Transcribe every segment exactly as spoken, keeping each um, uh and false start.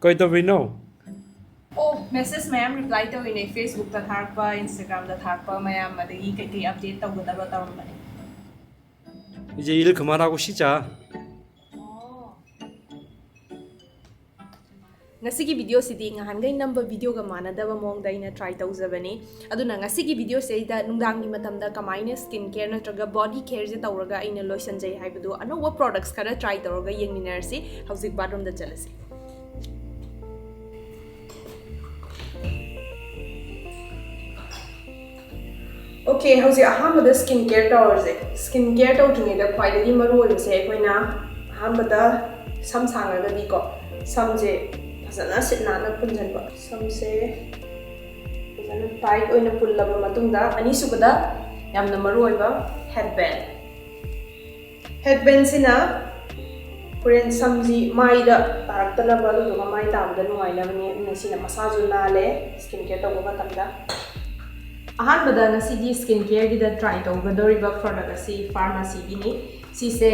ꯀꯩꯗꯧꯔꯤꯅꯣ? ꯑꯣ, ꯃꯦꯁꯦꯖ ꯃꯌꯥꯝ ꯔꯤꯄ꯭ꯂꯥꯏ ꯇꯧꯔꯤꯅꯦ, ꯐꯦꯁꯕꯨꯛꯇ ꯊꯥꯔꯛꯄ, ꯏꯟꯁꯇꯥꯒ꯭ꯔꯥꯝꯗ ꯊꯥꯔꯛꯄ ꯃꯌꯥꯝ, ꯑꯗꯒꯤ ꯀꯩꯀꯩ ꯑꯞꯗꯦꯠ ꯇꯧꯒꯗꯕ ꯇꯧꯔꯝꯕꯅꯦ꯫ 이제 일 그만하고 쉬자. ꯉꯁꯤꯒꯤ ꯚꯤꯗꯤꯑꯣꯁꯤꯗꯤ ꯉꯍꯥꯟꯈꯩ ꯅꯝꯕ ꯚꯤꯗꯤꯑꯣꯒ ꯃꯥꯟꯅꯗꯕ ꯃꯑꯣꯡꯗ ꯑꯩꯅ ꯇ꯭ꯔꯥꯏ ꯇꯧꯖꯕꯅꯤ꯫ ꯑꯗꯨꯅ ꯉꯁꯤꯒꯤ ꯚꯤꯗꯤꯑꯣꯁꯤꯗ ꯅꯨꯡꯗꯥꯡꯒꯤ ꯃꯇꯝꯗ ꯀꯃꯥꯏꯅ ꯁ꯭ꯀꯤꯟ ꯀꯦꯌꯔ ꯅꯠꯇ꯭ꯔꯒ ꯕꯣꯗꯤ ꯀꯦꯌꯔꯁꯦ ꯇꯧꯔꯒ ꯑꯩꯅ ꯂꯣꯏꯁꯤꯟꯖꯩ ꯍꯥꯏꯕꯗꯨ, ꯑꯅꯧꯕ ꯄ꯭ꯔꯣꯗꯛꯁ ꯈꯔ ꯇ꯭ꯔꯥꯏ ꯇꯧꯔꯒ ꯌꯦꯡꯃꯤꯟꯅꯔꯁꯤ꯫ ꯍꯧꯖꯤꯛ ꯕꯥꯠꯔꯨꯝꯗ ꯆꯠꯂꯁꯤ꯫ ꯑꯣꯀꯦ, ꯍꯧꯖꯤꯛ ꯑꯍꯥꯟꯕꯗ ꯁ꯭ꯀꯤꯟ ꯀꯦꯌꯔ ꯇꯧꯔꯁꯦ꯫ ꯁ꯭ꯀꯤꯟ ꯀꯦꯌꯔ ꯇꯧꯗ꯭ꯔꯤꯉꯩꯗ ꯈ꯭ꯋꯥꯏꯗꯒꯤ ꯃꯔꯨ ꯑꯣꯏꯕꯁꯦ, ꯑꯩꯈꯣꯏꯅ ꯑꯍꯥꯟꯕꯗ ꯁꯝ ꯁꯥꯡꯉꯒꯗꯤꯀꯣ, ꯁꯝꯁꯦ ꯐꯖꯅ ꯁꯤꯠ ꯅꯥꯟꯅ ꯄꯨꯟꯁꯤꯟꯕ꯫ ꯁꯝꯁꯦ ꯐꯖꯅ ꯇꯥꯏꯠ ꯑꯣꯏꯅ ꯄꯨꯜꯂꯕ ꯃꯇꯨꯡꯗ, ꯑꯅꯤꯁꯨꯕꯗ ꯌꯥꯝꯅ ꯃꯔꯨ ꯑꯣꯏꯕ ꯍꯦꯠ ꯕꯦꯟ꯫ ꯍꯦꯠ ꯕꯦꯟꯁꯤꯅ ꯍꯣꯔꯦꯟ ꯁꯝꯁꯤ ꯃꯥꯏꯗ ꯇꯥꯔꯛꯇꯅꯕ, ꯑꯗꯨꯗꯨꯒ ꯃꯥꯏ ꯇꯥꯕꯗ ꯅꯨꯡꯉꯥꯏꯅꯕꯅꯤ꯫ ꯑꯗꯨꯅ ꯁꯤꯅ ꯃꯁꯥꯁꯨ ꯅꯥꯜꯂꯦ ꯁ꯭ꯀꯤꯟ ꯀꯦꯌꯔ ꯇꯧꯕ ꯃꯇꯝꯗ꯫ ꯑꯍꯥꯟꯕꯗ ꯉꯁꯤꯒꯤ ꯁ꯭ꯀꯤꯟ ꯀꯦꯌꯔꯒꯤꯗ ꯇ꯭ꯔꯥꯏ ꯇꯧꯒꯗꯧꯔꯤꯕ ꯄ꯭ꯔꯣꯗꯛ ꯑꯁꯤ ꯐꯥꯔꯃꯥꯁꯤꯒꯤꯅꯤ꯫ ꯁꯤꯁꯦ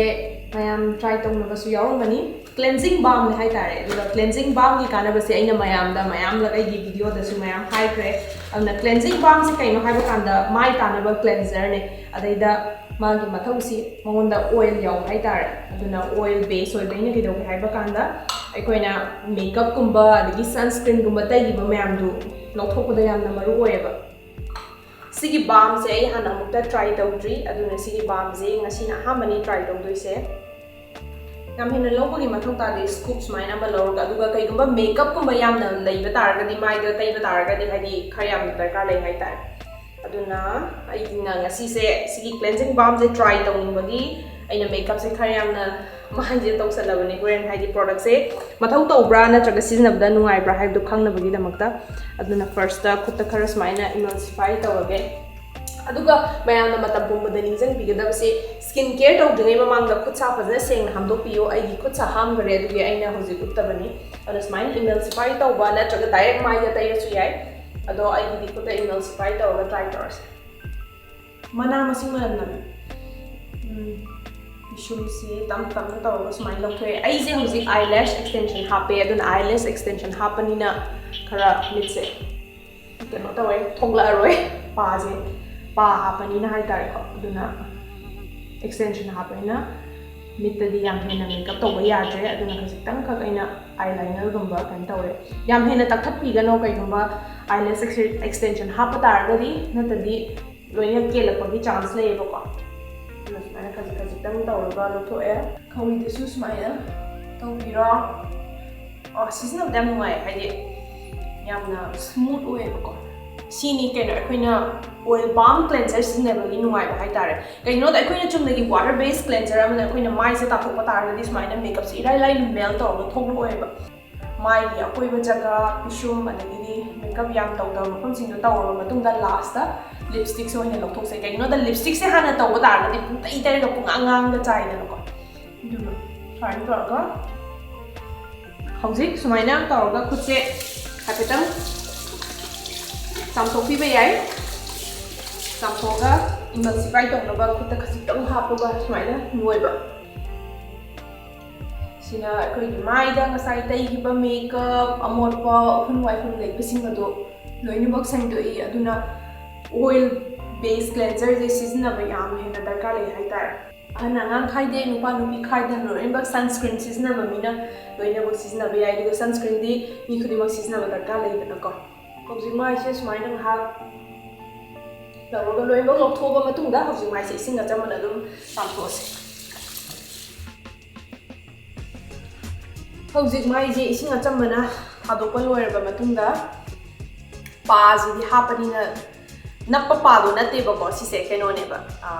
ꯃꯌꯥꯝ ꯇ꯭ꯔꯥꯏ ꯇꯧꯅꯕꯁꯨ ꯌꯥꯎꯔꯝꯒꯅꯤ꯫ ꯀ꯭ꯂꯦꯟꯖꯤꯡ ꯕꯥꯝꯅꯦ ꯍꯥꯏꯇꯥꯔꯦ꯫ ꯑꯗꯨꯒ ꯀ꯭ꯂꯦꯟꯖꯤꯡ ꯕꯥꯝꯒꯤ ꯀꯥꯟꯅꯕꯁꯦ ꯑꯩꯅ ꯃꯌꯥꯝꯗ, ꯃꯌꯥꯝꯂꯛ ꯑꯩꯒꯤ ꯚꯤꯗꯤꯑꯣꯗꯁꯨ ꯃꯌꯥꯝ ꯍꯥꯏꯈ꯭ꯔꯦ꯫ ꯑꯗꯨꯅ ꯀ꯭ꯂꯦꯟꯖꯤꯡ ꯕꯥꯝꯁꯦ ꯀꯩꯅꯣ ꯍꯥꯏꯕ ꯀꯥꯟꯗ, ꯃꯥꯏ ꯇꯥꯅꯕ ꯀ꯭ꯂꯦꯟꯖꯔꯅꯦ꯫ ꯑꯗꯩꯗ ꯃꯥꯒꯤ ꯃꯊꯧꯁꯤ, ꯃꯉꯣꯟꯗ ꯑꯣꯏꯜ ꯌꯥꯎꯕ ꯍꯥꯏꯇꯥꯔꯦ꯫ ꯑꯗꯨꯅ ꯑꯣꯏꯜ ꯕꯦꯁ ꯑꯣꯏꯕ꯫ ꯑꯩꯅ ꯀꯩꯗꯧꯒꯦ ꯍꯥꯏꯕ ꯀꯥꯟꯗ, ꯑꯩꯈꯣꯏꯅ ꯃꯦꯀꯞꯀꯨꯝꯕ ꯑꯗꯒꯤ ꯁꯟꯁ꯭ꯀ꯭ꯔꯤꯟꯒꯨꯝꯕ ꯇꯩꯈꯤꯕ ꯃꯌꯥꯝꯗꯨ ꯂꯧꯊꯣꯛꯄꯗ ꯌꯥꯝꯅ ꯃꯔꯨ ꯑꯣꯏꯌꯦꯕ꯫ ꯁꯤꯒꯤ ꯕꯥꯝꯁꯦ ꯑꯩ ꯍꯥꯟꯅ ꯑꯃꯨꯛꯇ ꯇ꯭ꯔꯥꯏ ꯇꯧꯗ꯭ꯔꯤ, ꯑꯗꯨꯅ ꯁꯤꯒꯤ ꯕꯥꯝꯁꯦ ꯉꯁꯤꯅ ꯑꯍꯥꯟꯕꯅꯤ ꯇ꯭ꯔꯥꯏ ꯇꯧꯗꯣꯏꯁꯦ꯫ ꯌꯥꯝ ꯍꯦꯟꯅ ꯂꯧꯕꯒꯤ ꯃꯊꯧ ꯇꯥꯗꯦ, ꯁ꯭ꯀꯨꯞ ꯁꯨꯃꯥꯏꯅ ꯑꯃ ꯂꯧꯔꯒ꯫ ꯑꯗꯨꯒ ꯀꯩꯒꯨꯝꯕ ꯃꯦꯀꯞꯀꯨꯝꯕ ꯌꯥꯝꯅ ꯂꯩꯕ ꯇꯥꯔꯒꯗꯤ, ꯃꯥꯏꯗ ꯇꯩꯕ ꯇꯥꯔꯒꯗꯤ, ꯍꯥꯏꯗꯤ ꯈꯔ ꯌꯥꯝꯅ ꯗꯔꯀꯥꯔ ꯂꯩ ꯍꯥꯏꯇꯥꯔꯦ꯫ ꯑꯗꯨꯅ ꯑꯩꯅ ꯉꯁꯤꯁꯦ ꯁꯤꯒꯤ ꯀ꯭ꯂꯦꯟꯖꯤꯡ ꯕꯥꯝꯁꯦ ꯇ꯭ꯔꯥꯏ ꯇꯧꯅꯤꯡꯕꯒꯤ ꯑꯩꯅ ꯃꯦꯀꯞꯁꯦ ꯈꯔ ꯌꯥꯝꯅ ꯃꯥꯏꯁꯦ ꯇꯧꯁꯜꯂꯕꯅꯦ꯫ ꯍꯣꯔꯦꯟ ꯍꯥꯏꯗꯤ ꯄ꯭ꯔꯣꯗꯛꯁꯦ ꯃꯊꯧ ꯇꯧꯕ꯭ꯔꯥ ꯅꯠꯇ꯭ꯔꯒ ꯁꯤꯖꯤꯟꯅꯕꯗ ꯅꯨꯡꯉꯥꯏꯕ꯭ꯔꯥ ꯍꯥꯏꯕꯗꯨ ꯈꯪꯅꯕꯒꯤꯗꯃꯛꯇ꯫ ꯑꯗꯨꯅ ꯐꯥꯔꯁꯇ ꯈꯨꯠꯇ ꯈꯔ ꯁꯨꯃꯥꯏꯅ ꯏꯃꯜꯁꯤꯐꯥꯏ ꯇꯧꯔꯒꯦ꯫ ꯑꯗꯨꯒ ꯃꯌꯥꯝꯅ ꯃꯇꯝ ꯄꯨꯝꯕꯗ ꯅꯤꯡꯁꯤꯡꯕꯤꯒꯗꯕꯁꯦ, ꯁ꯭ꯀꯤꯟ ꯀꯦꯌꯔ ꯇꯧꯗ꯭ꯔꯤꯉꯩ ꯃꯃꯥꯡꯗ ꯈꯨꯠ ꯁꯥ ꯐꯖꯅ ꯁꯦꯡꯅ ꯍꯥꯝꯗꯣꯛꯄꯤꯌꯨ꯫ ꯑꯩꯒꯤ ꯈꯨꯠ ꯁꯥ ꯍꯥꯝꯈ꯭ꯔꯦ, ꯑꯗꯨꯒꯤ ꯑꯩꯅ ꯍꯧꯖꯤꯛ ꯎꯠꯇꯕꯅꯤ꯫ ꯑꯗꯨꯅ ꯁꯨꯃꯥꯏꯅ ꯏꯃꯜꯁꯤꯐꯥꯏ ꯇꯧꯕ ꯅꯠꯇ꯭ꯔꯒ ꯗꯥꯏꯔꯦꯛ ꯃꯥꯏꯗ ꯇꯩꯔꯁꯨ ꯌꯥꯏ, ꯑꯗꯣ ꯑꯩꯒꯤꯗꯤ ꯈꯨꯠꯇ ꯏꯃꯜꯁꯤꯐꯥꯏ ꯇꯧꯔꯒ ꯇ꯭ꯔꯥꯏ ꯇꯧꯔꯁꯦ꯫ ꯃꯅꯥ ꯃꯁꯤꯡ ꯃꯅꯝ ꯅꯝꯃꯤ꯫ ꯎꯝ꯫ ꯄꯤꯁꯨꯝꯁꯤ ꯇꯞ ꯇꯞꯅ ꯇꯧꯔꯒ ꯁꯨꯃꯥꯏꯅ ꯂꯧꯊꯣꯛꯑꯦ꯫ ꯑꯩꯁꯦ ꯍꯧꯖꯤꯛ eyelash extension ꯍꯥꯞꯄꯦ, ꯑꯗꯨꯅ eyelash extension ꯍꯥꯞꯄꯅꯤꯅ ꯈꯔ ꯃꯤꯠꯁꯦ ꯀꯩꯅꯣ ꯇꯧꯋꯦ, ꯊꯣꯛꯂꯛꯑꯔꯣꯏ꯫ ꯄꯥꯁꯦ, ꯄꯥ ꯍꯥꯞꯄꯅꯤꯅ ꯍꯥꯏꯇꯥꯔꯦꯀꯣ꯫ ꯑꯗꯨꯅ extension ꯍꯥꯞꯄꯅꯤꯅ ꯃꯤꯠꯇꯗꯤ ꯌꯥꯝ ꯍꯦꯟꯅ ꯃꯦꯀꯞ ꯇꯧꯕ ꯌꯥꯗ꯭ꯔꯦ꯫ ꯑꯗꯨꯅ ꯈꯖꯤꯛꯇꯪꯈꯛ ꯑꯩꯅ eyelinerꯒꯨꯝꯕ ꯀꯩꯅꯣ ꯇꯧꯔꯦ꯫ ꯌꯥꯝ ꯍꯦꯟꯅ ꯇꯛꯊꯠꯄꯤꯒꯅꯣ, ꯀꯩꯒꯨꯝꯕ eyelash extension ꯍꯥꯞꯄ ꯇꯥꯔꯒꯗꯤ, ꯅꯠꯇ꯭ꯔꯗꯤ ꯂꯣꯏꯅ ꯀꯦꯜꯂꯛꯄꯒꯤ chance ꯂꯩꯌꯦꯕꯀꯣ꯫ ꯑꯗꯨꯅ ꯁꯨꯃꯥꯏꯅ ꯈꯖꯤꯛ ꯈꯖꯤꯛꯇꯪ ꯇꯧꯔꯒ ꯂꯧꯊꯣꯛꯑꯦ꯫ ꯈꯧꯔꯤꯗꯁꯨ ꯁꯨꯃꯥꯏꯅ ꯇꯧꯕꯤꯔꯣ꯫ ꯑꯣ, ꯁꯤꯖꯤꯟꯅꯕꯗ ꯌꯥꯝ ꯅꯨꯡꯉꯥꯏ, ꯍꯥꯏꯗꯤ ꯌꯥꯝꯅ smooth ꯑꯣꯏꯌꯦꯕꯀꯣ꯫ ꯁꯤꯅꯤ ꯀꯩꯅꯣ ꯑꯩꯈꯣꯏꯅ oil balm cleanser ꯁꯤꯖꯤꯟꯅꯕꯒꯤ ꯅꯨꯡꯉꯥꯏꯕ ꯍꯥꯏꯇꯥꯔꯦ꯫ ꯀꯩꯒꯤꯅꯣꯗ ꯑꯩꯈꯣꯏꯅ ꯆꯨꯝꯅꯒꯤ water based cleanser ꯑꯃꯅ ꯑꯩꯈꯣꯏꯅ ꯃꯥꯏꯁꯦ ꯇꯥꯊꯣꯛꯄ ꯇꯥꯔꯒꯗꯤ ꯁꯨꯃꯥꯏꯅ makeupꯁꯦ ꯏꯔꯥꯏ ꯂꯥꯏꯅ melt ꯇꯧꯔꯒ ꯊꯣꯛꯂꯛꯑꯣꯏꯕ꯫ ꯃꯥꯏꯒꯤ ꯑꯀꯣꯏꯕ ꯖꯒꯥ, ꯄꯤꯁꯨꯝ, ꯑꯗꯒꯤꯗꯤ makeup ꯌꯥꯝ ꯇꯧꯗꯕ ꯃꯐꯝꯁꯤꯡꯗꯣ ꯇꯧꯔꯕ ꯃꯇꯨꯡꯗ lastꯇ lipstickꯁꯦ ꯑꯣꯏꯅ ꯂꯧꯊꯣꯛꯆꯩ꯫ ꯀꯩꯒꯤꯅꯣꯗ lipstickꯁꯦ ꯍꯥꯟꯅ ꯇꯧꯕ ꯇꯥꯔꯒꯗꯤ ꯄꯨꯡꯇꯩ ꯇꯩꯔꯒ ꯄꯨꯡꯉꯥꯡ ꯉꯥꯡꯒ ꯆꯥꯏꯗꯅꯀꯣ꯫ ꯑꯗꯨꯅ ꯁꯨꯃꯥꯏꯅ ꯇꯧꯔꯒ ꯍꯧꯖꯤꯛ ꯁꯨꯃꯥꯏꯅ ꯇꯧꯔꯒ ꯈꯨꯠꯁꯦ ꯍꯥꯏꯐꯦꯠꯇꯪ ꯆꯥꯝꯊꯣꯛꯄꯤꯕ ꯌꯥꯏ꯫ ꯆꯥꯝꯊꯣꯛꯑꯒ emulsify ꯇꯧꯅꯕ ꯈꯨꯠꯇ ꯈꯖꯤꯛꯇꯪ ꯍꯥꯞꯄꯒ ꯁꯨꯃꯥꯏꯅ ꯅꯣꯏꯕ꯫ ꯁꯤꯅ ꯑꯩꯈꯣꯏꯒꯤ ꯃꯥꯏꯗ ꯉꯁꯥꯏ ꯇꯩꯈꯤꯕ makeup, ꯑꯃꯣꯠꯄ, ꯎꯐꯨꯟ ꯋꯥꯏꯐꯨꯟ ꯂꯩꯕꯁꯤꯡ ꯑꯗꯣ ꯂꯣꯏꯅꯃꯛ ꯁꯦꯡꯗꯣꯛꯏ꯫ ꯑꯗꯨꯅ oil based cleanserꯁꯦ ꯁꯤꯖꯤꯟꯅꯕ ꯌꯥꯝ ꯍꯦꯟꯅ ꯗꯔꯀꯥꯔ ꯂꯩ ꯍꯥꯏꯇꯥꯔꯦ꯫ ꯑꯍꯟ ꯑꯉꯥꯡ ꯈꯥꯏꯗꯦ, ꯅꯨꯄꯥ ꯅꯨꯄꯤ ꯈꯥꯏꯗꯅ ꯂꯣꯏꯅꯃꯛ sunscreen ꯁꯤꯖꯤꯟꯅꯕ ꯃꯤꯅ ꯂꯣꯏꯅꯃꯛ ꯁꯤꯖꯤꯟꯅꯕ ꯌꯥꯏ꯫ ꯑꯗꯨꯒ sunscreenꯗꯤ ꯃꯤ ꯈꯨꯗꯤꯡꯃꯛ ꯁꯤꯖꯤꯟꯅꯕ ꯗꯔꯀꯥꯔ ꯂꯩꯗꯅꯀꯣ꯫ ꯍꯧꯖꯤꯛ ꯃꯥꯏꯁꯦ ꯁꯨꯃꯥꯏꯅ ꯉꯥꯏꯍꯥꯛ ꯇꯧꯔꯒ ꯂꯣꯏꯅꯃꯛ ꯂꯧꯊꯣꯛꯑꯕ ꯃꯇꯨꯡꯗ ꯍꯧꯖꯤꯛ ꯃꯥꯏꯁꯦ ꯏꯁꯤꯡ ꯑꯆꯝꯕꯅ ꯑꯗꯨꯝ ꯆꯥꯝꯊꯣꯛꯑꯁꯦ꯫ ꯍꯧꯖꯤꯛ ꯃꯥꯏꯁꯦ ꯏꯁꯤꯡ ꯑꯆꯝꯕꯅ ꯊꯥꯗꯣꯛꯄ ꯂꯣꯏꯔꯕ ꯃꯇꯨꯡꯗ ꯄꯥꯁꯤꯗꯤ ꯍꯥꯞꯄꯅꯤꯅ ꯅꯞꯄ ꯄꯥꯗꯣ ꯅꯠꯇꯦꯕꯀꯣ, ꯁꯤꯁꯦ ꯀꯩꯅꯣꯅꯦꯕ,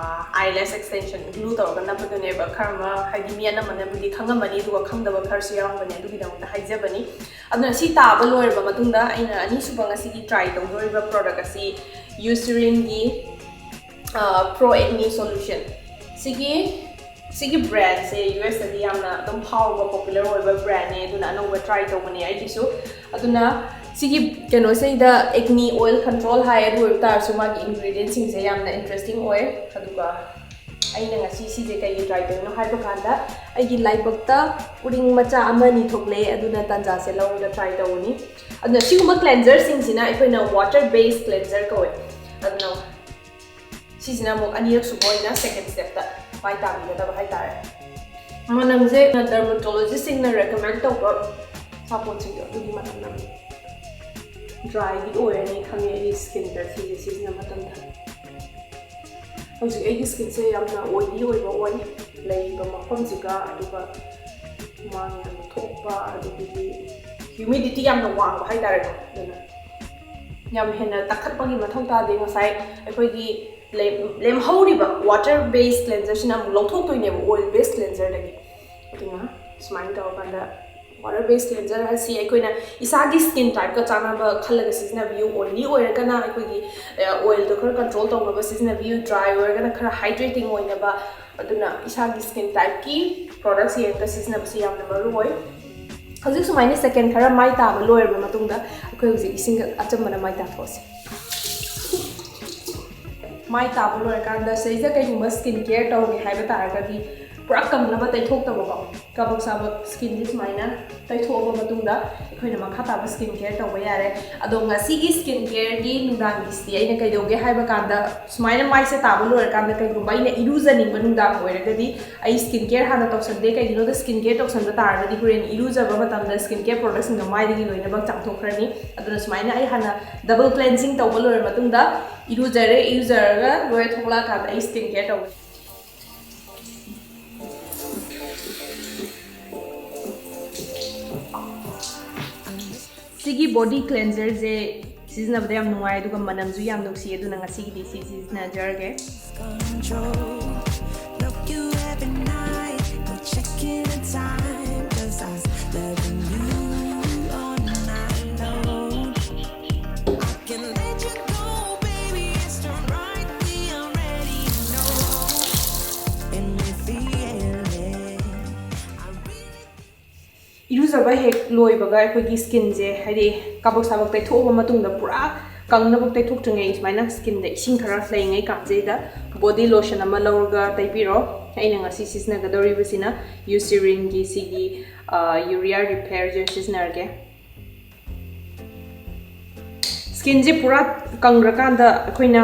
eyelash extension glue ꯇꯧꯔꯒ ꯅꯞꯄꯗꯨꯅꯦꯕ꯫ ꯈꯔ ꯑꯃ ꯍꯥꯏꯗꯤ ꯃꯤ ꯑꯅꯝꯕꯅꯕꯨꯗꯤ ꯈꯪꯉꯝꯃꯅꯤ, ꯑꯗꯨꯒ ꯈꯪꯗꯕ ꯈꯔꯁꯨ ꯌꯥꯎꯔꯝꯒꯅꯤ, ꯑꯗꯨꯒꯤꯗꯃꯛꯇ ꯍꯥꯏꯖꯕꯅꯤ꯫ ꯑꯗꯨꯅ ꯁꯤ ꯇꯥꯕ ꯂꯣꯏꯔꯕ ꯃꯇꯨꯡꯗ ꯑꯩꯅ ꯑꯅꯤꯁꯨꯕ ꯉꯁꯤꯒꯤ try ꯇꯧꯗꯣꯔꯤꯕ product ꯑꯁꯤ Eucerinꯒꯤ Pro Acne Solution꯫ ꯁꯤꯒꯤ ꯁꯤꯒꯤ brandꯁꯦ USꯇꯗꯤ ꯌꯥꯝꯅ ꯑꯗꯨꯝ ꯐꯥꯎꯕ, popular ꯑꯣꯏꯕ brandꯅꯦ, ꯑꯗꯨꯅ ꯑꯅꯧꯕ try ꯇꯧꯕꯅꯦ ꯑꯩꯒꯤꯁꯨ꯫ ꯑꯗꯨꯅ ꯁꯤꯒꯤ ꯀꯩꯅꯣꯁꯤꯗ acne oil control ꯍꯥꯏ, ꯑꯗꯨ ꯑꯣꯏꯕ ꯇꯥꯔꯁꯨ ꯃꯥꯒꯤ ingredientꯁꯤꯡꯁꯦ ꯌꯥꯝꯅ interesting ꯑꯣꯏ꯫ ꯑꯗꯨꯒ ꯑꯩꯅ ꯉꯁꯤ ꯁꯤꯁꯦ ꯀꯩꯒꯤ ꯇ꯭ꯔꯥꯏ ꯇꯧꯔꯤꯅꯣ ꯍꯥꯏꯕ ꯀꯥꯟꯗ, ꯑꯩꯒꯤ ꯂꯥꯏꯕꯛꯇ ꯎꯔꯤꯡ ꯃꯆꯥ ꯑꯃ ꯑꯅꯤ ꯊꯣꯛꯂꯛꯑꯦ, ꯑꯗꯨꯅ ꯇꯥꯟꯖꯥꯁꯦ ꯂꯧꯔꯒ ꯇ꯭ꯔꯥꯏ ꯇꯧꯕꯅꯤ꯫ ꯑꯗꯨꯅ ꯁꯤꯒꯨꯝꯕ ꯀ꯭ꯂꯦꯟꯖꯔꯁꯤꯡꯁꯤꯅ ꯑꯩꯈꯣꯏꯅ ꯋꯥꯇꯔ ꯕꯦꯁ ꯀ꯭ꯂꯦꯟꯖꯔ ꯀꯧꯋꯦ꯫ ꯑꯗꯨꯅ ꯁꯤꯁꯤꯅ ꯑꯃꯨꯛ ꯑꯅꯤꯔꯛ ꯁꯨꯕ ꯑꯣꯏꯅ ꯁꯦꯀꯦꯟ ꯁ꯭ꯇꯦꯞꯇ ꯃꯥꯏ ꯇꯥꯕꯤꯒꯗꯕ ꯍꯥꯏꯇꯥꯔꯦ꯫ ꯃꯅꯝꯁꯦ ꯗꯔꯃꯥꯇꯣꯂꯣꯖꯤꯁꯁꯤꯡꯅ ꯔꯦꯀꯃꯦꯟ ꯇꯧꯕ ꯁꯥꯄꯣꯟꯁꯤꯡꯗꯣ ꯑꯗꯨꯒꯤ ꯃꯅꯝ ꯅꯝꯃꯤ꯫ ꯗ꯭ꯔꯥꯏꯗꯤ ꯑꯣꯏꯔꯅꯤ ꯈꯪꯉꯦ ꯑꯩꯒꯤ ꯁ꯭ꯀꯤꯟꯗ ꯁꯤꯁꯦ ꯁꯤꯖꯤꯟꯅꯕ ꯃꯇꯝꯗ꯫ ꯍꯧꯖꯤꯛ ꯑꯩꯒꯤ ꯁ꯭ꯀꯤꯟꯁꯦ ꯌꯥꯝꯅ ꯑꯣꯏꯂꯤ ꯑꯣꯏꯕ ꯑꯣꯏ, ꯂꯩꯔꯤꯕ ꯃꯐꯝꯁꯤꯒ, ꯑꯗꯨꯒ ꯍꯨꯃꯥꯡ ꯌꯥꯝꯅ ꯊꯣꯛꯄ, ꯑꯗꯨꯗꯒꯤꯗꯤ ꯍ꯭ꯌꯨꯃꯤꯗꯤꯇꯤ ꯌꯥꯝꯅ ꯋꯥꯡꯕ ꯍꯥꯏꯇꯥꯔꯦꯀꯣ꯫ ꯑꯗꯨꯅ ꯌꯥꯝ ꯍꯦꯟꯅ ꯇꯛꯈꯠꯄꯒꯤ ꯃꯊꯧ ꯇꯥꯗꯦ꯫ ꯉꯁꯥꯏ ꯑꯩꯈꯣꯏꯒꯤ ꯂꯦꯝ-, ꯂꯦꯝꯍꯧꯔꯤꯕ ꯋꯥꯇꯔ ꯕꯦꯁ ꯀ꯭ꯂꯦꯟꯖꯔꯁꯤꯅ ꯑꯃꯨꯛ ꯂꯧꯊꯣꯛꯇꯣꯏꯅꯦꯕ ꯑꯣꯏꯜ ꯕꯦꯁ ꯀ꯭ꯂꯦꯟꯖꯔꯗꯒꯤ꯫ ꯑꯗꯨꯅ ꯁꯨꯃꯥꯏꯅ ꯇꯧꯔꯀꯥꯟꯗ ꯋꯥꯇꯔ ꯕꯦꯁ ꯀ꯭ꯂꯦꯟꯖꯔ ꯍꯥꯏꯁꯤ ꯑꯩꯈꯣꯏꯅ ꯏꯁꯥꯒꯤ ꯁ꯭ꯀꯤꯟ ꯇꯥꯏꯞꯀ ꯆꯥꯟꯅꯕ ꯈꯜꯂꯒ ꯁꯤꯖꯤꯟꯅꯕꯤꯌꯨ꯫ ꯑꯣꯏꯂꯤ ꯑꯣꯏꯔꯒꯅ ꯑꯩꯈꯣꯏꯒꯤ ꯑꯣꯏꯜꯗꯣ ꯈꯔ ꯀꯟꯇ꯭ꯔꯣꯜ ꯇꯧꯅꯕ ꯁꯤꯖꯤꯟꯅꯕꯤꯌꯨ, ꯗ꯭ꯔꯥꯏ ꯑꯣꯏꯔꯒꯅ ꯈꯔ ꯍꯥꯏꯗ꯭ꯔꯦꯇꯤꯡ ꯑꯣꯏꯅꯕ꯫ ꯑꯗꯨꯅ ꯏꯁꯥꯒꯤ ꯁ꯭ꯀꯤꯟ ꯇꯥꯏꯞꯀꯤ ꯄ꯭ꯔꯣꯗꯛꯁ ꯌꯦꯡꯉꯒ ꯁꯤꯖꯤꯟꯅꯕꯁꯤ ꯌꯥꯝꯅ ꯃꯔꯨ ꯑꯣꯏ꯫ ꯍꯧꯖꯤꯛ ꯁꯨꯃꯥꯏꯅ ꯁꯦꯀꯦꯟ ꯈꯔ ꯃꯥꯏ ꯇꯥꯕ ꯂꯣꯏꯔꯕ ꯃꯇꯨꯡꯗ ꯑꯩꯈꯣꯏ ꯍꯧꯖꯤꯛ ꯏꯁꯤꯡ ꯑꯆꯝꯕꯅ ꯃꯥꯏ ꯇꯥꯊꯣꯛꯑꯁꯤ꯫ ꯃꯥꯏ ꯇꯥꯕ ꯂꯣꯏꯔꯀꯥꯟꯗ ꯁꯤꯗꯩꯁꯤꯗ ꯀꯩꯒꯨꯝꯕ ꯁ꯭ꯀꯤꯟ ꯀꯦꯌꯔ ꯇꯧꯒꯦ ꯍꯥꯏꯕ ꯇꯥꯔꯒꯗꯤ ꯄꯨꯔꯥ ꯀꯪꯅꯕ ꯇꯩꯊꯣꯛꯇꯕꯀꯣ, ꯀꯕꯛ ꯁꯥꯕꯛ ꯁ꯭ꯀꯤꯟꯁꯦ ꯁꯨꯃꯥꯏꯅ ꯇꯩꯊꯣꯛꯑꯕ ꯃꯇꯨꯡꯗ ꯑꯩꯈꯣꯏꯅ ꯃꯈꯥ ꯇꯥꯕ ꯁ꯭ꯀꯤꯟ ꯀꯦꯌꯔ ꯇꯧꯕ ꯌꯥꯔꯦ꯫ ꯑꯗꯣ ꯉꯁꯤꯒꯤ ꯁ꯭ꯀꯤꯟ ꯀꯦꯌꯔꯒꯤ ꯅꯨꯡꯗꯥꯡꯒꯤꯁꯤꯗꯤ ꯑꯩꯅ ꯀꯩꯗꯧꯒꯦ ꯍꯥꯏꯕ ꯀꯥꯟꯗ, ꯁꯨꯃꯥꯏꯅ ꯃꯥꯏꯁꯦ ꯇꯥꯕ ꯂꯣꯏꯔꯀꯥꯟꯗ ꯀꯩꯒꯨꯝꯕ ꯑꯩꯅ ꯏꯔꯨꯖꯅꯤꯡꯕ ꯅꯨꯡꯗꯥꯡ ꯑꯣꯏꯔꯒꯗꯤ ꯑꯩ ꯁ꯭ꯀꯤꯟ ꯀꯦꯌꯔ ꯍꯥꯟꯅ ꯇꯧꯁꯟꯗꯦ꯫ ꯀꯩꯒꯤꯅꯣꯗ ꯁ꯭ꯀꯤꯟ ꯀꯦꯌꯔ ꯇꯧꯁꯟꯕ ꯇꯥꯔꯒꯗꯤ ꯍꯣꯔꯦꯟ ꯏꯔꯨꯖꯕ ꯃꯇꯝꯗ ꯁ꯭ꯀꯤꯟ ꯀꯦꯌꯔ ꯄ꯭ꯔꯣꯗꯛꯁꯤꯡꯗꯣ ꯃꯥꯏꯗꯒꯤ ꯂꯣꯏꯅꯃꯛ ꯆꯥꯝꯊꯣꯛꯈ꯭ꯔꯅꯤ꯫ ꯑꯗꯨꯅ ꯁꯨꯃꯥꯏꯅ ꯑꯩ ꯍꯥꯟꯅ ꯗꯕꯜ ꯀ꯭ꯂꯦꯟꯖꯤꯡ ꯇꯧꯕ ꯂꯣꯏꯔ ꯃꯇꯨꯡꯗ ꯏꯔꯨꯖꯔꯦ꯫ ꯏꯔꯨꯖꯔꯒ ꯂꯣꯏꯔ ꯊꯣꯛꯂꯛꯑꯀꯥꯟꯗ ꯑꯩ ꯁ꯭ꯀꯤꯟ ꯀꯦꯌꯔ ꯇꯧꯒꯅꯤ꯫ ꯁꯤꯒꯤ ꯕꯣꯗꯤ ꯀ꯭ꯂꯦꯟꯖꯔꯁꯦ ꯁꯤꯖꯤꯟꯅꯕꯗ ꯌꯥꯝ ꯅꯨꯡꯉꯥꯏ, ꯑꯗꯨꯒ ꯃꯅꯝꯁꯨ ꯌꯥꯝ ꯅꯨꯡꯁꯤ, ꯑꯗꯨꯅ ꯉꯁꯤꯒꯤꯗꯤ ꯁꯤ ꯁꯤꯖꯤꯟꯅꯖꯔꯒꯦ꯫ ꯏꯔꯨꯖꯕ ꯍꯦꯛ ꯂꯣꯏꯕꯒ ꯑꯩꯈꯣꯏꯒꯤ ꯁ꯭ꯀꯤꯟꯁꯦ, ꯍꯥꯏꯗꯤ ꯀꯕꯛ ꯁꯥꯕꯛ ꯇꯩꯊꯣꯛꯑꯕ ꯃꯇꯨꯡꯗ ꯄꯨꯔꯥ ꯀꯪꯅꯕ ꯇꯩꯊꯣꯛꯇ꯭ꯔꯤꯉꯩ ꯁꯨꯃꯥꯏꯅ ꯁ꯭ꯀꯤꯟꯗ ꯏꯁꯤꯡ ꯈꯔ ꯂꯩꯉꯩ ꯀꯥꯟꯁꯤꯗ ꯕꯣꯗꯤ ꯂꯣꯁꯟ ꯑꯃ ꯂꯧꯔꯒ ꯇꯩꯕꯤꯔꯣ꯫ ꯑꯩꯅ ꯉꯁꯤ ꯁꯤꯖꯤꯟꯅꯒꯗꯧꯔꯤꯕꯁꯤꯅ ꯌꯨꯁꯤꯔꯤꯟꯒꯤ ꯁꯤꯒꯤ ꯌꯨꯔꯤꯌꯥ ꯔꯤꯄꯦꯌꯔꯁꯦ ꯁꯤꯖꯤꯟꯅꯔꯒꯦ꯫ ꯁ꯭ꯀꯤꯟꯁꯦ ꯄꯨꯔꯥ ꯀꯪꯈ꯭ꯔꯀꯥꯟꯗ ꯑꯩꯈꯣꯏꯅ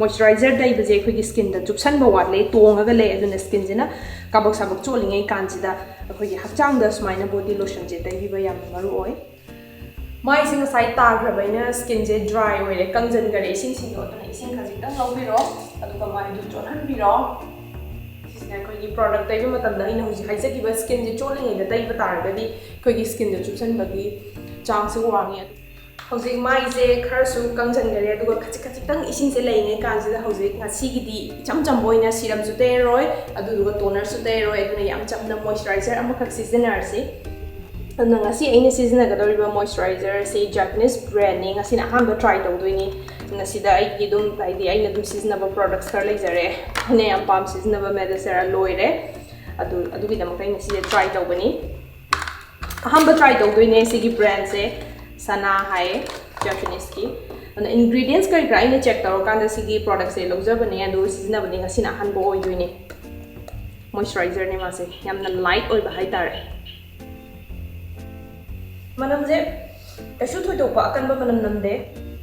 ꯃꯣꯏꯆꯔꯥꯏꯖꯔ ꯇꯩꯕꯁꯦ ꯑꯩꯈꯣꯏꯒꯤ ꯁ꯭ꯀꯤꯟꯗ ꯆꯨꯞꯁꯟꯕ ꯋꯥꯠꯂꯦ, ꯇꯣꯡꯉꯒ ꯂꯩ꯫ ꯑꯗꯨꯅ ꯁ꯭ꯀꯤꯟꯁꯤꯅ ꯀꯥꯕꯛ ꯁꯥꯕꯛ ꯆꯣꯠꯂꯤꯉꯩ ꯀꯥꯟꯁꯤꯗ ꯑꯩꯈꯣꯏꯒꯤ ꯍꯛꯆꯥꯡꯗ ꯁꯨꯃꯥꯏꯅ ꯕꯣꯗꯤ ꯂꯣꯁꯟꯁꯦ ꯇꯩꯕꯤꯕ ꯌꯥꯝꯅ ꯃꯔꯨ ꯑꯣꯏ꯫ ꯃꯥꯏꯁꯦ ꯉꯁꯥꯏ ꯇꯥꯈ꯭ꯔꯕꯅꯤꯅ ꯁ꯭ꯀꯤꯟꯁꯦ ꯗ꯭ꯔꯥꯏ ꯑꯣꯏꯔꯦ, ꯀꯪꯁꯤꯟꯈꯔꯦ ꯏꯁꯤꯡꯁꯤꯡꯗꯣ꯫ ꯑꯗꯨꯅ ꯏꯁꯤꯡ ꯈꯖꯤꯛꯇꯪ ꯂꯧꯕꯤꯔꯣ, ꯑꯗꯨꯒ ꯃꯥꯏꯗꯨ ꯆꯣꯠꯍꯟꯕꯤꯔꯣ꯫ ꯁꯤꯁꯤꯅ ꯑꯩꯈꯣꯏꯒꯤ ꯄ꯭ꯔꯣꯗꯛ ꯇꯩꯕ ꯃꯇꯝꯗ ꯑꯩꯅ ꯍꯧꯖꯤꯛ ꯍꯥꯏꯖꯈꯤꯕ ꯁ꯭ꯀꯤꯟꯁꯦ ꯆꯣꯠꯂꯤꯉꯩꯗ ꯇꯩꯕ ꯇꯥꯔꯒꯗꯤ ꯑꯩꯈꯣꯏꯒꯤ ꯁ꯭ꯀꯤꯟꯗ ꯆꯨꯞꯁꯟꯕꯒꯤ ꯆꯥꯡꯁꯦ ꯋꯥꯡꯉꯤ꯫ ꯍꯧꯖꯤꯛ ꯃꯥꯏꯁꯦ ꯈꯔꯁꯨ ꯀꯪꯁꯤꯟꯈꯔꯦ, ꯑꯗꯨꯒ ꯈꯖꯤꯛ ꯈꯖꯤꯛꯇꯪ ꯏꯁꯤꯡꯁꯦ ꯂꯩꯔꯤꯉꯩ ꯀꯥꯟꯁꯤꯗ ꯍꯧꯖꯤꯛ ꯉꯁꯤꯒꯤꯗꯤ ꯏꯆꯝ ꯆꯝꯕ ꯑꯣꯏꯅ ꯁꯤꯔꯝꯁꯨ ꯇꯩꯔꯔꯣꯏ, ꯑꯗꯨꯗꯨꯒ ꯇꯣꯅꯔꯁꯨ ꯇꯩꯔꯔꯣꯏ꯫ ꯑꯗꯨꯅ ꯌꯥꯝ ꯆꯝꯅ ꯃꯣꯏꯆꯔꯥꯏꯖꯔ ꯑꯃꯈꯛ ꯁꯤꯖꯤꯟꯅꯔꯁꯤ꯫ ꯑꯗꯨꯅ ꯉꯁꯤ ꯑꯩꯅ ꯁꯤꯖꯤꯟꯅꯒꯗꯧꯔꯤꯕ ꯃꯣꯏꯆꯔꯥꯏꯖꯔ ꯑꯁꯤ ꯖꯄꯥꯅꯤꯁ ꯕ꯭ꯔꯦꯟꯅꯤ꯫ ꯉꯁꯤꯅ ꯑꯍꯥꯟꯕ ꯇ꯭ꯔꯥꯏ ꯇꯧꯗꯣꯏꯅꯤ꯫ ꯉꯁꯤꯗ ꯑꯩꯒꯤ ꯑꯗꯨꯝ, ꯍꯥꯏꯗꯤ, ꯑꯩꯅ ꯑꯗꯨꯝ ꯁꯤꯖꯤꯟꯅꯕ ꯄ꯭ꯔꯣꯗꯛꯁ ꯈꯔ ꯂꯩꯖꯔꯦ꯫ ꯑꯩꯅ ꯌꯥꯝ ꯄꯥꯝ ꯁꯤꯖꯤꯟꯅꯕ ꯃꯦꯗꯤꯁꯦꯔꯥ ꯂꯣꯏꯔꯦ꯫ ꯑꯗꯨ, ꯑꯗꯨꯒꯤꯗꯃꯛꯇ ꯑꯩꯅ ꯁꯤꯁꯦ ꯇ꯭ꯔꯥꯏ ꯇꯧꯕꯅꯤ꯫ ꯑꯍꯥꯟꯕ ꯇ꯭ꯔꯥꯏ ꯇꯧꯗꯣꯏꯅꯦ ꯁꯤꯒꯤ ꯕ꯭ꯔꯦꯟꯁꯦ, ꯁꯅꯥ ꯍꯥꯏꯌꯦ, ꯖꯄꯥꯅꯤꯁꯀꯤ꯫ ꯑꯗꯨꯅ ꯏꯟꯒ꯭ꯔꯤꯗꯤꯌꯦꯟꯁ ꯀꯔꯤ ꯀꯔꯥ ꯑꯩꯅ ꯆꯦꯛ ꯇꯧꯔꯀꯥꯟꯗ ꯁꯤꯒꯤ ꯄ꯭ꯔꯣꯗꯛꯁꯦ ꯂꯧꯖꯕꯅꯦ, ꯑꯗꯨ ꯁꯤꯖꯤꯟꯅꯕꯗꯤ ꯉꯁꯤꯅ ꯑꯍꯥꯟꯕ ꯑꯣꯏꯗꯣꯏꯅꯦ꯫ ꯃꯣꯏꯆꯔꯥꯏꯖꯔꯅꯦ ꯃꯥꯁꯦ, ꯌꯥꯝꯅ ꯂꯥꯏꯠ ꯑꯣꯏꯕ ꯍꯥꯏꯇꯥꯔꯦ꯫ ꯃꯅꯝꯁꯦ ꯀꯩꯁꯨ ꯊꯣꯏꯗꯣꯛꯄ ꯑꯀꯟꯕ ꯃꯅꯝ ꯅꯝꯗꯦ꯫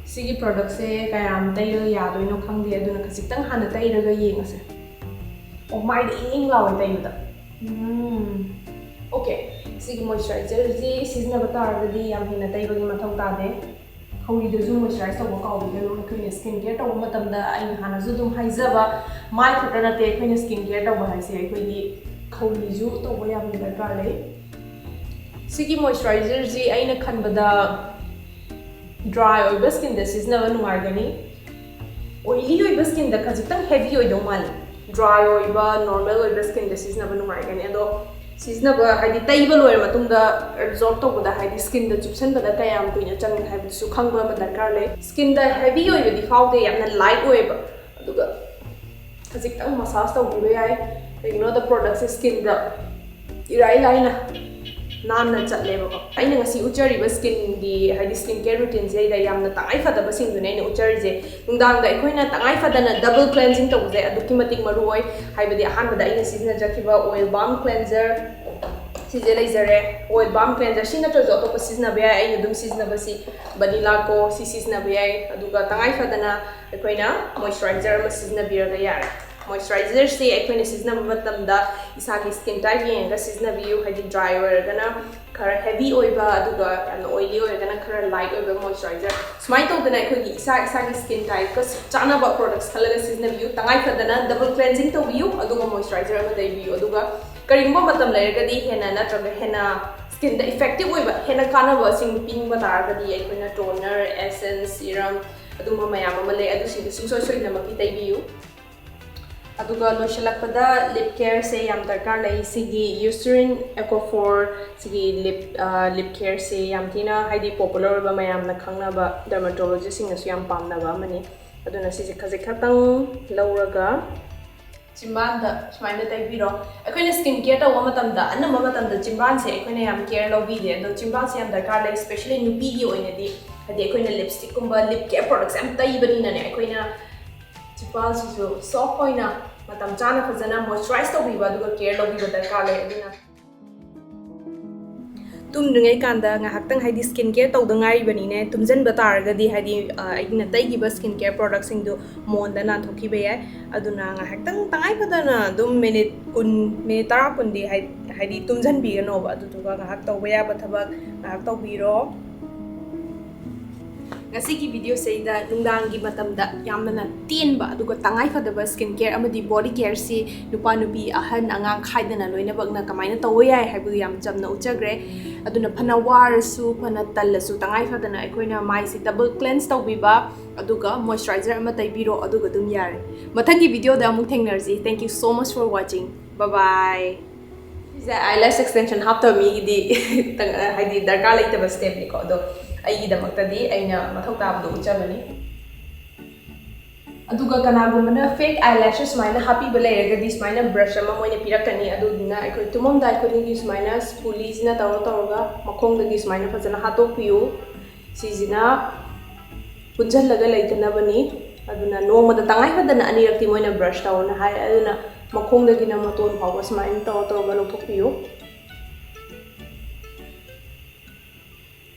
ꯁꯤꯒꯤ ꯄ꯭ꯔꯣꯗꯛꯁꯦ ꯀꯌꯥꯝ ꯇꯩꯔꯒ ꯌꯥꯗꯣꯏꯅꯣ ꯈꯪꯗꯦ, ꯑꯗꯨꯅ ꯈꯖꯤꯛꯇꯪ ꯍꯥꯟꯅ ꯇꯩꯔꯒ ꯌꯦꯡꯉꯁꯦ꯫ ꯑꯣ, ꯃꯥꯏꯗ ꯏꯪ ꯏꯪ ꯂꯥꯎꯋꯦ ꯇꯩꯕꯗ꯫ ꯎꯝ꯫ ꯑꯣꯀꯦ, ꯁꯤꯒꯤ ꯃꯣꯏꯆꯔꯥꯏꯖꯔꯁꯤ ꯁꯤꯖꯤꯟꯅꯕ ꯇꯥꯔꯒꯗꯤ ꯌꯥꯝ ꯍꯦꯟꯅ ꯇꯩꯕꯒꯤ ꯃꯊꯧ ꯇꯥꯗꯦ꯫ ꯈꯧꯔꯤꯗꯁꯨ ꯃꯣꯏꯆꯔꯥꯏꯖ ꯇꯧꯕ ꯀꯥꯎꯕꯤꯒꯅꯨ꯫ ꯑꯩꯈꯣꯏꯅ ꯁ꯭ꯀꯤꯟ ꯀꯦꯌꯔ ꯇꯧꯕ ꯃꯇꯝꯗ, ꯑꯩꯅ ꯍꯥꯟꯅꯁꯨ ꯑꯗꯨꯝ ꯍꯥꯏꯖꯕ, ꯃꯥꯏ ꯈꯛꯇ ꯅꯠꯇꯦ, ꯑꯩꯈꯣꯏꯅ ꯁ꯭ꯀꯤꯟ ꯀꯦꯌꯔ ꯇꯧꯕ ꯍꯥꯏꯁꯦ ꯑꯩꯈꯣꯏꯒꯤ ꯈꯧꯔꯤꯁꯨ ꯇꯧꯕ ꯌꯥꯝꯅ ꯗꯔꯀꯥꯔ ꯂꯩ꯫ ꯁꯤꯒꯤ ꯃꯣꯏꯆꯔꯥꯏꯖꯔꯁꯤ ꯑꯩꯅ ꯈꯟꯕꯗ ꯗ꯭ꯔꯥꯏ ꯑꯣꯏꯕ ꯁ꯭ꯀꯤꯟꯗ ꯁꯤꯖꯤꯟꯅꯕ ꯅꯨꯡꯉꯥꯏꯒꯅꯤ꯫ ꯑꯣꯏꯂꯤ ꯑꯣꯏꯕ ꯁ꯭ꯀꯤꯟꯗ ꯈꯖꯤꯛꯇꯪ ꯍꯦꯚꯤ ꯑꯣꯏꯗꯧ ꯃꯥꯜꯂꯤ꯫ ꯗ꯭ꯔꯥꯏ ꯑꯣꯏꯕ, ꯅꯣꯔꯃꯦꯜ ꯑꯣꯏꯕ ꯁ꯭ꯀꯤꯟꯗ ꯁꯤꯖꯤꯟꯅꯕ ꯅꯨꯡꯉꯥꯏꯒꯅꯤ꯫ ꯑꯗꯣ ꯁꯤꯖꯤꯟꯅꯕ, ꯍꯥꯏꯗꯤ ꯇꯩꯕ ꯂꯣꯏꯔ ꯃꯇꯨꯡꯗ ꯑꯦꯕꯖꯣꯔꯕ ꯇꯧꯕꯗ, ꯍꯥꯏꯗꯤ ꯁ꯭ꯀꯤꯟꯗ ꯆꯨꯞꯁꯟꯕꯗ ꯀꯌꯥꯝ ꯀꯨꯏꯅ ꯆꯪꯉꯤ ꯍꯥꯏꯕꯗꯨꯁꯨ ꯈꯪꯕ ꯑꯃ ꯗꯔꯀꯥꯔ ꯂꯩ꯫ ꯁ꯭ꯀꯤꯟꯗ ꯍꯦꯚꯤ ꯑꯣꯏꯕꯗꯤ ꯐꯥꯎꯗꯦ, ꯌꯥꯝꯅ ꯂꯥꯏꯠ ꯑꯣꯏꯌꯦꯕ꯫ ꯑꯗꯨꯒ ꯈꯖꯤꯛꯇꯪ ꯃꯁꯥꯖ ꯇꯧꯕꯤꯕ ꯌꯥꯏ꯫ ꯀꯩꯒꯤꯅꯣꯗ ꯄ꯭ꯔꯣꯗꯛꯁꯦ ꯁ꯭ꯀꯤꯟꯗ ꯏꯔꯥꯏ ꯂꯥꯏꯅ ꯅꯥꯟꯅ ꯆꯠꯂꯦꯕꯀꯣ꯫ ꯑꯩꯅ ꯉꯁꯤ ꯎꯠꯆꯔꯤꯕ ꯁ꯭ꯀꯤꯟꯒꯤ, ꯍꯥꯏꯗꯤ ꯁ꯭ꯀꯤꯟ ꯀꯦꯌꯔ ꯔꯨꯇꯤꯟꯁꯤꯗꯩꯗ ꯌꯥꯝꯅ ꯇꯉꯥꯏ ꯐꯗꯕꯁꯤꯡꯗꯨꯅꯦ ꯑꯩꯅ ꯎꯠꯆꯔꯤꯁꯦ꯫ ꯅꯨꯡꯗꯥꯡꯗ ꯑꯩꯈꯣꯏꯅ ꯇꯉꯥꯏ ꯐꯗꯅ ꯗꯕꯜ ꯀ꯭ꯂꯦꯟꯖꯤꯡ ꯇꯧꯕꯁꯦ ꯑꯗꯨꯛꯀꯤ ꯃꯇꯤꯛ ꯃꯔꯨ ꯑꯣꯏ꯫ ꯍꯥꯏꯕꯗꯤ ꯑꯍꯥꯟꯕꯗ ꯑꯩꯅ ꯁꯤꯖꯤꯟꯅꯖꯈꯤꯕ ꯑꯣꯏꯜ ꯕꯥꯝ ꯀ꯭ꯂꯦꯟꯖꯔ ꯁꯤꯁꯦ ꯂꯩꯖꯔꯦ꯫ ꯑꯣꯏꯜ ꯕꯥꯝ ꯀ꯭ꯂꯦꯟꯖꯔ ꯁꯤ ꯅꯠꯇ꯭ꯔꯁꯨ ꯑꯇꯣꯞꯄ ꯁꯤꯖꯤꯟꯅꯕ ꯌꯥꯏ꯫ ꯑꯩꯅ ꯑꯗꯨꯝ ꯁꯤꯖꯤꯟꯅꯕꯁꯤ ꯕꯅꯤꯂꯥ ꯀꯣ ꯁꯤ ꯁꯤꯖꯤꯟꯅꯕ ꯌꯥꯏ꯫ ꯑꯗꯨꯒ ꯇꯉꯥꯏ ꯐꯗꯅ ꯑꯩꯈꯣꯏꯅ ꯃꯣꯏꯆꯔꯥꯏꯖꯔ ꯑꯃ ꯁꯤꯖꯤꯟꯅꯕꯤꯔꯒ ꯌꯥꯔꯦ꯫ ꯃꯣꯏꯆꯔꯥꯏꯖꯔꯁꯦ ꯑꯩꯈꯣꯏꯅ ꯁꯤꯖꯤꯟꯅꯕ ꯃꯇꯝꯗ ꯏꯁꯥꯒꯤ ꯁ꯭ꯀꯤꯟ ꯇꯥꯏꯞ ꯌꯦꯡꯉꯒ ꯁꯤꯖꯤꯟꯅꯕꯤꯌꯨ꯫ ꯍꯥꯏꯗꯤ ꯗ꯭ꯔꯥꯏ ꯑꯣꯏꯔꯒꯅ ꯈꯔ ꯍꯦꯚꯤ ꯑꯣꯏꯕ, ꯑꯗꯨꯒ ꯌꯥꯝꯅ ꯑꯣꯏꯂꯤ ꯑꯣꯏꯔꯒꯅ ꯈꯔ ꯂꯥꯏꯠ ꯑꯣꯏꯕ ꯃꯣꯏꯆꯔꯥꯏꯖꯔ꯫ ꯁꯨꯃꯥꯏꯅ ꯇꯧꯗꯅ ꯑꯩꯈꯣꯏꯒꯤ ꯏꯁꯥ ꯏꯁꯥꯒꯤ ꯁ꯭ꯀꯤꯟ ꯇꯥꯏꯞꯀ ꯆꯥꯅꯕ ꯄ꯭ꯔꯣꯗꯛꯠꯁ ꯈꯜꯂꯒ ꯁꯤꯖꯤꯟꯅꯕꯤꯌꯨ꯫ ꯇꯉꯥꯏ ꯐꯗꯅ ꯗꯕꯜ ꯀ꯭ꯂꯦꯟꯖꯤꯡ ꯇꯧꯕꯤꯌꯨ, ꯑꯗꯨꯒ ꯃꯣꯏꯆꯔꯥꯏꯖꯔ ꯑꯃ ꯇꯩꯕꯤꯌꯨ꯫ ꯑꯗꯨꯒ ꯀꯔꯤꯒꯨꯝꯕ ꯃꯇꯝ ꯂꯩꯔꯒꯗꯤ ꯍꯦꯟꯅ ꯅꯠꯇ꯭ꯔꯒ ꯍꯦꯟꯅ ꯁ꯭ꯀꯤꯟꯗ ꯏꯐꯦꯛꯇꯤꯞ ꯑꯣꯏꯕ ꯍꯦꯟꯅ ꯀꯥꯟꯅꯕꯁꯤꯡ ꯄꯤꯅꯤꯡꯕ ꯇꯥꯔꯒꯗꯤ ꯑꯩꯈꯣꯏꯅ ꯇꯣꯅꯔ, ꯑꯦꯁꯦꯟꯁ, ꯁꯤꯔꯝ, ꯑꯗꯨꯝꯕ ꯃꯌꯥꯝ ꯑꯃ ꯂꯩ꯫ ꯑꯗꯨꯁꯤꯡꯗꯨ ꯁꯨꯡꯁꯣꯏ ꯁꯣꯏꯗꯅꯃꯛꯀꯤ ꯇꯩꯕꯤꯌꯨ꯫ ꯑꯗꯨꯒ ꯂꯣꯏꯁꯤꯜꯂꯛꯄꯗ ꯂꯤꯞ ꯀꯦꯌꯔꯁꯦ ꯌꯥꯝ ꯗꯔꯀꯥꯔ ꯂꯩ꯫ ꯁꯤꯒꯤ ꯌꯨꯁꯇ꯭ꯔꯤꯟ ꯑꯦꯀꯣꯐꯣꯔ ꯁꯤꯒꯤ ꯂꯤꯞ, ꯂꯤꯞ ꯀꯦꯌꯔꯁꯦ ꯌꯥꯝ ꯊꯤꯅ, ꯍꯥꯏꯗꯤ, ꯄꯣꯄꯨꯂꯔ ꯑꯣꯏꯕ, ꯃꯌꯥꯝꯅ ꯈꯪꯅꯕ, ꯗꯔꯃꯥꯇꯣꯂꯣꯖꯤꯁꯁꯤꯡꯅꯁꯨ ꯌꯥꯝ ꯄꯥꯝꯅꯕ ꯑꯃꯅꯤ꯫ ꯑꯗꯨꯅ ꯁꯤꯁꯦ ꯈꯖꯤꯛ ꯈꯛꯇꯪ ꯂꯧꯔꯒ ꯆꯤꯝꯕꯥꯟꯗ ꯁꯨꯃꯥꯏꯅ ꯇꯩꯕꯤꯔꯣ꯫ ꯑꯩꯈꯣꯏꯅ ꯁ꯭ꯀꯤꯟ ꯀꯦꯌꯔ ꯇꯧꯕ ꯃꯇꯝꯗ ꯑꯅꯝꯕ ꯃꯇꯝꯗ ꯆꯤꯝꯕꯥꯟꯁꯦ ꯑꯩꯈꯣꯏꯅ ꯌꯥꯝ ꯀꯦꯌꯔ ꯂꯧꯕꯤꯗꯦ, ꯑꯗꯣ ꯆꯤꯝꯕꯥꯟꯁꯦ ꯌꯥꯝ ꯗꯔꯀꯥꯔ ꯂꯩ, especially ꯅꯨꯄꯤꯒꯤ ꯑꯣꯏꯅꯗꯤ꯫ ꯍꯥꯏꯗꯤ ꯑꯩꯈꯣꯏꯅ ꯂꯤꯞꯁꯇꯤꯛꯀꯨꯝꯕ ꯂꯤꯞ ꯀꯦꯌꯔ ꯄ꯭ꯔꯣꯗꯛꯠꯁ ꯌꯥꯝ ꯇꯩꯕꯅꯤꯅꯅꯦ, ꯑꯩꯈꯣꯏꯅ ꯆꯤꯝꯕꯥꯜꯁꯤꯁꯨ ꯁꯣꯐ ꯑꯣꯏꯅ ꯃꯇꯝ ꯆꯥꯅ ꯐꯖꯅ ꯃꯣꯏꯆꯔꯥꯏꯖ ꯇꯧꯕꯤꯕ ꯑꯗꯨꯒ ꯀꯦꯌꯔ ꯂꯧꯕꯤꯕ ꯗꯔꯀꯥꯔ ꯂꯩ꯫ ꯑꯗꯨꯅ ꯇꯨꯝꯗ꯭ꯔꯤꯉꯩ ꯀꯥꯟꯗ ꯉꯥꯏꯍꯥꯛꯇꯪ, ꯍꯥꯏꯗꯤ ꯁ꯭ꯀꯤꯟ ꯀꯦꯌꯔ ꯇꯧꯗ ꯉꯥꯏꯔꯤꯕꯅꯤꯅꯦ, ꯇꯨꯝꯁꯤꯟꯕ ꯇꯥꯔꯒꯗꯤ, ꯍꯥꯏꯗꯤ ꯑ, ꯑꯩꯅ ꯇꯩꯈꯤꯕ ꯁ꯭ꯀꯤꯟ ꯀꯦꯌꯔ ꯄ꯭ꯔꯣꯗꯛꯠꯁꯤꯡꯗꯨ ꯃꯣꯟꯗ ꯅꯥꯟꯊꯣꯛꯈꯤꯕ ꯌꯥꯏ꯫ ꯑꯗꯨꯅ ꯉꯥꯏꯍꯥꯛꯇꯪ ꯇꯉꯥꯏ ꯐꯗꯅ ꯑꯗꯨꯝ ꯃꯤꯅꯤꯠ ꯀꯨꯟ, ꯃꯤꯅꯤꯠ ꯇꯔꯥ ꯀꯨꯟꯗꯤ ꯍꯥꯏ-, ꯍꯥꯏꯗꯤ ꯇꯨꯝꯁꯤꯟꯕꯤꯒꯅꯣꯕ꯫ ꯑꯗꯨꯗꯨꯒ ꯉꯥꯏꯍꯥꯛ ꯇꯧꯕ ꯌꯥꯕ ꯊꯕꯛ ꯉꯥꯏꯍꯥꯛ ꯇꯧꯕꯤꯔꯣ꯫ ꯉꯁꯤꯒꯤ ꯚꯤꯗꯤꯑꯣꯁꯤꯗ ꯅꯨꯡꯗꯥꯡꯒꯤ ꯃꯇꯝꯗ ꯌꯥꯝꯅ ꯇꯦꯟꯕ ꯑꯗꯨꯒ ꯇꯉꯥꯏ ꯐꯗꯕ ꯁ꯭ꯀꯤꯟ ꯀꯦꯌꯔ ꯑꯃꯗꯤ ꯕꯣꯗꯤ ꯀꯦꯌꯔꯁꯤ ꯅꯨꯄꯥ ꯅꯨꯄꯤ ꯑꯍꯟ ꯑꯉꯥꯡ ꯈꯥꯏꯗꯅ ꯂꯣꯏꯅꯃꯛꯅ ꯀꯃꯥꯏꯅ ꯇꯧꯕ ꯌꯥꯏ ꯍꯥꯏꯕꯗꯨ ꯌꯥꯝ ꯆꯝꯅ ꯎꯠꯆꯈ꯭ꯔꯦ꯫ ꯑꯗꯨꯅ ꯐꯅ ꯋꯥꯔꯁꯨ ꯐꯅ ꯇꯜꯂꯁꯨ ꯇꯉꯥꯏ ꯐꯗꯅ ꯑꯩꯈꯣꯏꯅ ꯃꯥꯏꯁꯤ ꯗꯕꯜ ꯀ꯭ꯂꯦꯟꯁ ꯇꯧꯕꯤꯕ ꯑꯗꯨꯒ ꯃꯣꯏꯆꯔꯥꯏꯖꯔ ꯑꯃ ꯇꯩꯕꯤꯔꯣ, ꯑꯗꯨꯒ ꯑꯗꯨꯝ ꯌꯥꯔꯦ꯫ ꯃꯊꯪꯒꯤ ꯚꯤꯗꯤꯑꯣꯗ ꯑꯃꯨꯛ ꯊꯦꯡꯅꯔꯁꯤ꯫ Thank you so much for watching. Bye bye. ꯁꯤꯁꯦ ꯑꯥꯏ ꯂꯦꯁ ꯑꯦꯛꯁꯇꯦꯟꯁꯟ ꯍꯥꯞꯇꯕ ꯃꯤꯒꯤꯗꯤ ꯍꯥꯏꯗꯤ ꯗꯔꯀꯥꯔ ꯂꯩꯇꯕ ꯁ꯭ꯇꯦꯞꯅꯤꯀꯣ, ꯑꯗꯣ ꯑꯩꯒꯤꯗꯃꯛꯇꯗꯤ ꯑꯩꯅ ꯃꯊꯧ ꯇꯥꯕꯗꯣ ꯎꯠꯆꯕꯅꯤ꯫ ꯑꯗꯨꯒ ꯀꯅꯥꯒꯨꯝꯕꯅ fake eyelashes ꯁꯨꯃꯥꯏꯅ ꯍꯥꯞꯄꯤꯕ ꯂꯩꯔꯒꯗꯤ, ꯁꯨꯃꯥꯏꯅ brush ꯑꯃ ꯃꯣꯏꯅ ꯄꯤꯔꯛꯀꯅꯤ꯫ ꯑꯗꯨꯗꯨꯅ ꯑꯩꯈꯣꯏ ꯇꯨꯝꯃꯝꯗꯥꯏ ꯈꯨꯗꯤꯡꯒꯤ ꯁꯨꯃꯥꯏꯅ ꯁ꯭ꯄꯨꯂꯤꯁꯤꯅ ꯇꯧꯔ ꯇꯧꯔꯒ ꯃꯈꯣꯡꯗꯒꯤ ꯁꯨꯃꯥꯏꯅ ꯐꯖꯅ ꯍꯥꯠꯇꯣꯛꯄꯤꯌꯨ꯫ ꯁꯤꯁꯤꯅ ꯄꯨꯟꯁꯤꯜꯂꯒ ꯂꯩꯇꯅꯕꯅꯤ꯫ ꯑꯗꯨꯅ ꯅꯣꯡꯃꯗ ꯇꯉꯥꯏ ꯐꯗꯅ ꯑꯅꯤꯔꯛꯇꯤ ꯃꯣꯏꯅ brush ꯇꯧꯑꯣꯅ ꯍꯥꯏ꯫ ꯑꯗꯨꯅ ꯃꯈꯣꯡꯗꯒꯤꯅ ꯃꯇꯣꯟ ꯐꯥꯎꯕ ꯁꯨꯃꯥꯏꯅ ꯇꯧꯔ ꯇꯧꯔꯒ ꯂꯧꯊꯣꯛꯄꯤꯌꯨ꯫